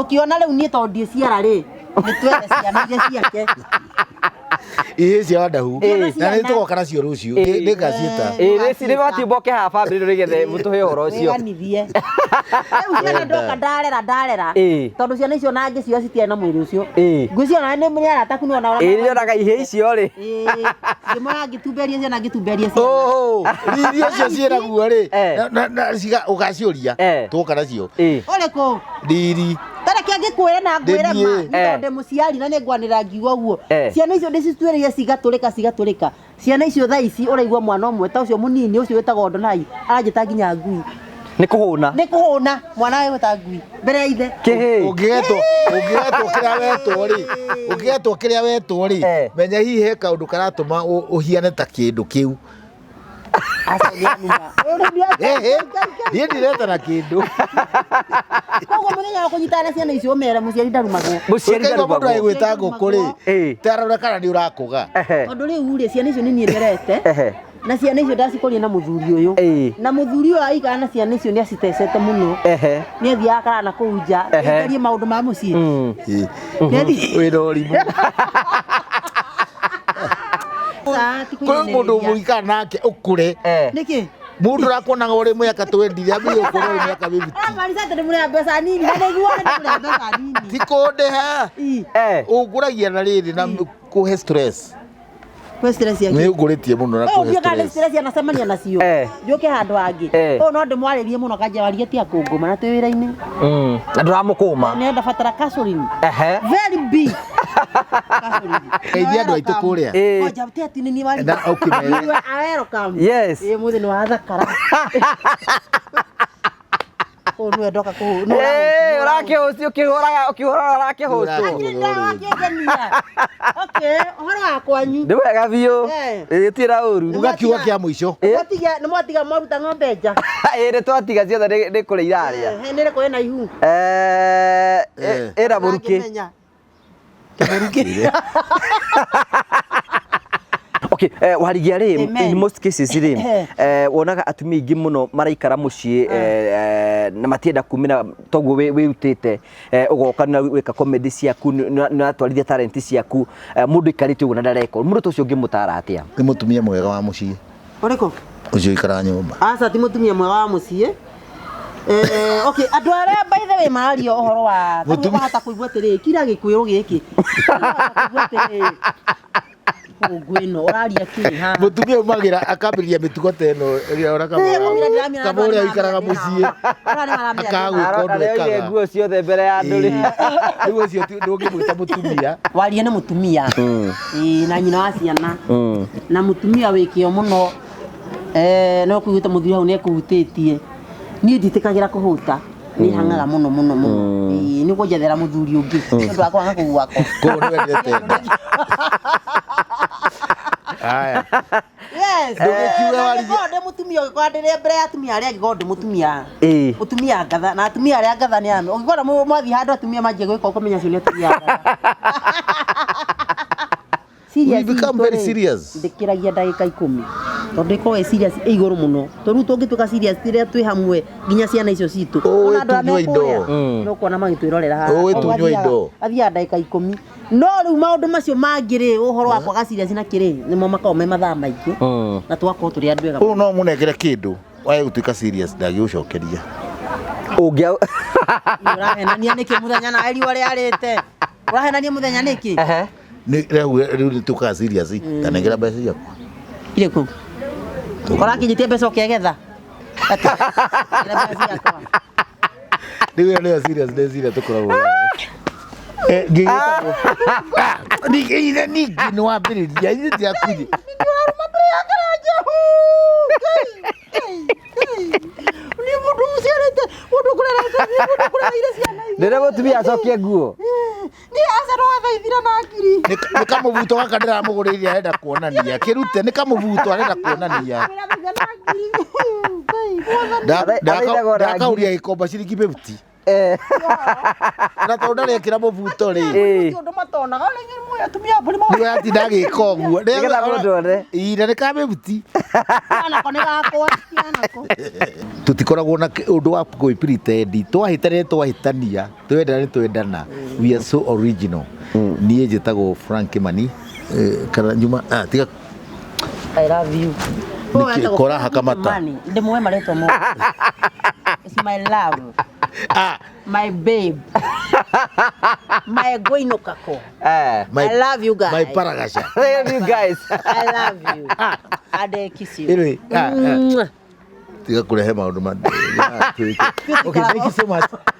Ũkĩona rĩu niĩ tondũ ndiĩciara rĩ, nĩ twethe ciana iria ciake. Ihĩ cia Wandahu. Ĩĩ. Na nĩ tũgoka nacio rũciũ. Ĩĩ. Nĩ ngaciĩta. Ĩĩ nĩ batiĩ mboke haha bamĩrĩ ĩno nĩgetha mũtũhe ũhoro ũcio. Wĩganithie. Rĩu ciana ndoka ndarera ndarera. Ĩĩ. Tondũ ciana icio na ngĩcioya citiarĩ na mwĩrĩ ũcio. Ĩĩ. Ngwĩciria ona nĩ nĩ arata aku nĩwona ũrĩa Ĩĩ nĩnyonaga ihĩ icio rĩ. Ĩĩ. Ngĩmoya ngĩtumberia ciana ngĩtumberia ciana. Oh, riri ũcio ciĩraguo rĩ. Eh. Na ciga ũgaciũria. Eh. Tũgoka nacio. Ĩĩ. Ũrĩkũ? Riri. Tareke ngĩkwĩre na ngwĩre ma Ndĩthiĩ. nĩ tondũ Eh. ndĩ mũciari na nĩ ngwanĩrĩra ngiuga ũguo. Eh. Ciana icio ndĩcituĩrĩire cigatũrĩka cigatũrĩka. Ciana icio thaa ici ũraigua mwana ũmwe ta ũcio mũnini ũcio wĩtagwo Donai aranjĩta nginya ngui. Nĩ kũhũna. Nĩ kũhũna mwana wĩgwĩta ngui mbere ya ithe. Kĩhĩ. Ũngĩgetwo ũngĩgetwo kĩrĩa wetwo rĩ. Ũngĩgetwo kĩrĩa wetwo rĩ. Eh. Menya hihi he kaũndũ karatũma ũhiane ta kĩndũ kĩu. Aca nĩ anuma. Ũyũ nĩ Eh, eh. Niĩ ndiretana kĩndũ. Koguo mũthenya wa kũnyitana na ciana icio ũmere mũciari ndarumagwo. Mũciari Ũkaigua mũndũ ndarumagwo. agĩgwĩta ngũkũ rĩ. Ĩĩ. Tarora kana nĩ ũrakũga. Ehe. Tondũ rĩu rĩ ciana icio nĩ niĩ nderete. Ehe. Na ciana icio ndacikũria na mũthuri ũyũ. Ĩĩ. Na mũthuri ũyũ aikara na ciana icio nĩ acitecete mũno. Ehe. Nĩ athiaga akara na kũu nja. Ehe. Ngerie maũndũ ma mũciĩ. Mm. Ĩĩ. Nĩ athiĩ- Wĩna ũrimũ. Aca, ti Kwĩ mũndũ kũiganĩrĩria. mũikara nake ũkũre. Eh. Nĩkĩ? Mũndũ ũrakuonaga ũrĩ mĩaka 20 ambĩrĩrie gũkuona ũrĩ mĩaka 50. Ũramaanisha atĩ ndĩmũrĩha mbeca nini na nĩguo ndĩmũrĩha mbeca nini. Ti kũndĩha. Ii. Eh. Ũngũragia na rĩrĩ na kũhe stress. Kwĩ stress ya Nĩ ũngũrĩtie mũno na Ũyũ kũhe ndiũĩ kana nĩ stress. stress anacemania nacio. Eh. Njũke handũ hangĩ. Eh. Ũyũ no ndĩmwarĩrie mũno kanja warie ti akũngũma na twĩ wĩra-inĩ. Mm. Na ndũramũkũma. Nĩ ndabatara counseling. Ehe. Very big. Counseling. Geithia andũ aitũ kũrĩa. Ĩĩ. Ngoja te atĩ nĩ niĩ wari. Na ũkĩmere. You are welcome. Yes. Ĩĩ mũthĩ nĩ wathakara. Ũyũ nĩwe ndoka kũhũ. nĩwe Ĩĩ ũrahũti, nĩwe ũrakĩhũci ũkĩhũraga ũkĩhũraga ũrakĩhũcwo. ũrahũti. Ndĩrakĩngenia. Okay, ũhoro wa kwanyu. Nĩ wega biũ. Eh. Ĩĩ ti na ũru. Uga kiugo kĩa mũico. Nĩmwatiga nĩmwatiga mwaruta ng'ombe nja. Ĩĩ nĩ twatiga ciothe nĩ kũrĩa irarĩa. Eh, nĩ rĩkũ ĩna ihu? Eh, Eh. ĩna mũrukĩ. Ndangĩmenya. Okay, warigia rĩ, Amen. in most cases rĩ, Eh. wonaga atumia aingĩ mũno maraikara mũciĩ na matienda kumĩra toguo wĩrutĩte ũgoka na wĩka comedy ciaku nĩ ũratwarithia talent ciaku mũndũ aikarĩte ũguo na ndareka ũndũ. Mũndũ ta ũcio ũngĩmũtara atĩa? Nĩ mũtumia mwega wa mũciĩ. Ũrĩkũ? Ũcio ũikaraga nyũmba. Aca ti mũtumia mwega wa mũciĩ. Eh, okay, andũ arĩa by the way mararia ũhoro wa Mũtumia- wahota kũigua atĩrĩrĩ kira gĩkwĩrũ gĩkĩ Wahota kũigua atĩrĩrĩ ngũ ĩno ũraria kĩ haha Mũtumia umagĩra akambĩrĩria mĩtugo ta ĩno ĩrĩa ona kama ũrĩa ũikaraga mũciĩ. Akaga gwĩka ũndũ Arĩa oire ekaga. nguo ciothe mbere ya andũ rĩ. Rĩu ũcio ndũngĩmwĩta mũtumia. waria nĩ mũtumia Ĩĩ, na nyina wa ciana na mũtumia wĩ kĩo mũno eh, no kũiguĩte mũthuri hau nĩ ekũhutĩtie niĩ nditĩkagĩra kũhũta nĩ hang'aga mũno mũno mũno Ĩĩ, nĩ kũnjethera mũthuri ũngĩ nĩ ũndũ wa kũhang'a kũu gwakwa Koguo nĩ wendete nda. Haya. Yes. Ndũgĩkiuge Na warigie. ngĩkorwo ndĩ mũtumia ũngĩkorwo ndĩrĩ mbere ya atumia arĩa angĩ ngorwo ndĩ mũtumia Ĩĩ. mũtumia ngatha na atumia arĩa ngatha nĩ ame ũngĩkora mwathiĩ handũ atumia manjie gwĩka ũkũmenya acio nĩ atumia ngatha. Serious We become itũ very rĩ, serious. ndĩkĩragia ndagĩka ikũmi tondũ ĩkorwo ĩ serious ĩ igũrũ mũno tondũ rĩu tũngĩtuĩka serious rĩrĩa twĩ hamwe nginya ciana icio citũ Ũĩ Ona andũ arĩa tunyue me kũrĩa, indo. nĩ ũkuona magĩtwĩrorera haha. Ũĩ Koguo tunyue indo. athiaga ndagĩka ikũmi no rĩu maũndũ macio mangĩ rĩ ũhoro wa kwaga serious na kĩrĩ nĩmo makoragwo me mathaa maingĩ na tũgakorwo tũrĩ andũ ega Ũyũ no mũnengere kĩndũ wae gũtuĩka serious ndangĩgũcokeria. Ũngĩa ũrahenania nĩkĩ mũthenya na riũa rĩarĩte ũrahenania mũthenya nĩkĩ Ehe. Nĩ rĩu rĩu nĩ tũkaga serious tanengera mbeca ciakwa. irĩkũ ũrakĩnyitia mbeca ũkĩgetha Atĩ, nengera mbeca ciakwa. Rĩu ĩyo nĩyo serious nĩ serious tũkoragwo nayo. Eh, ngĩgĩtagwo. Ningĩ ningĩ nĩ wambĩrĩria ithuĩ tirakuire. Nĩ mũndũ ũciarĩte mũndũ ũkũrerete mũndũ ũkũrereire ciana igĩrĩ. Ndĩrĩa mũtumia acokie nguo. Niĩ aca no wathaithira na ngiri. Nĩ kamũbuto gaka ndĩramũgũrĩire arenda kuonania. Kĩrute nĩ kamũbuto arenda kuonania. Ndĩrathaithira na ngiri. Ngai, mwathani. Athaithagwo na ngiri. Ndakauria gĩkomba ciringi 50. Na tondũ ndarekĩra mũbuto rĩ, Ũndũ matonaga ona inyuĩ mũĩ atumia a mbũri. Nĩguo yatinda agĩka ũguo. Nĩgetha mũndũ one. Ii, na nĩ kamĩbuti. Nako nĩ gakwa nako. Tũtikoragwo na ũndũ wa kwĩ-pretend. Twahĩtania nĩ twahĩtania, twendana nĩ twendana. We are so original. Niĩ njĩtagwo Frank Kimani, kana nyuma tiga. I love you. Nĩkĩ, kora hakamata? Ndĩmũe marĩtwa mothe. It's my love, my babe, my goinokako. I love you guys. My paragasha. I love you guys. I love you. And I kiss you. Anyway, Mwah. tiga kũrehe maũndũ ma. Okay, thank you so much.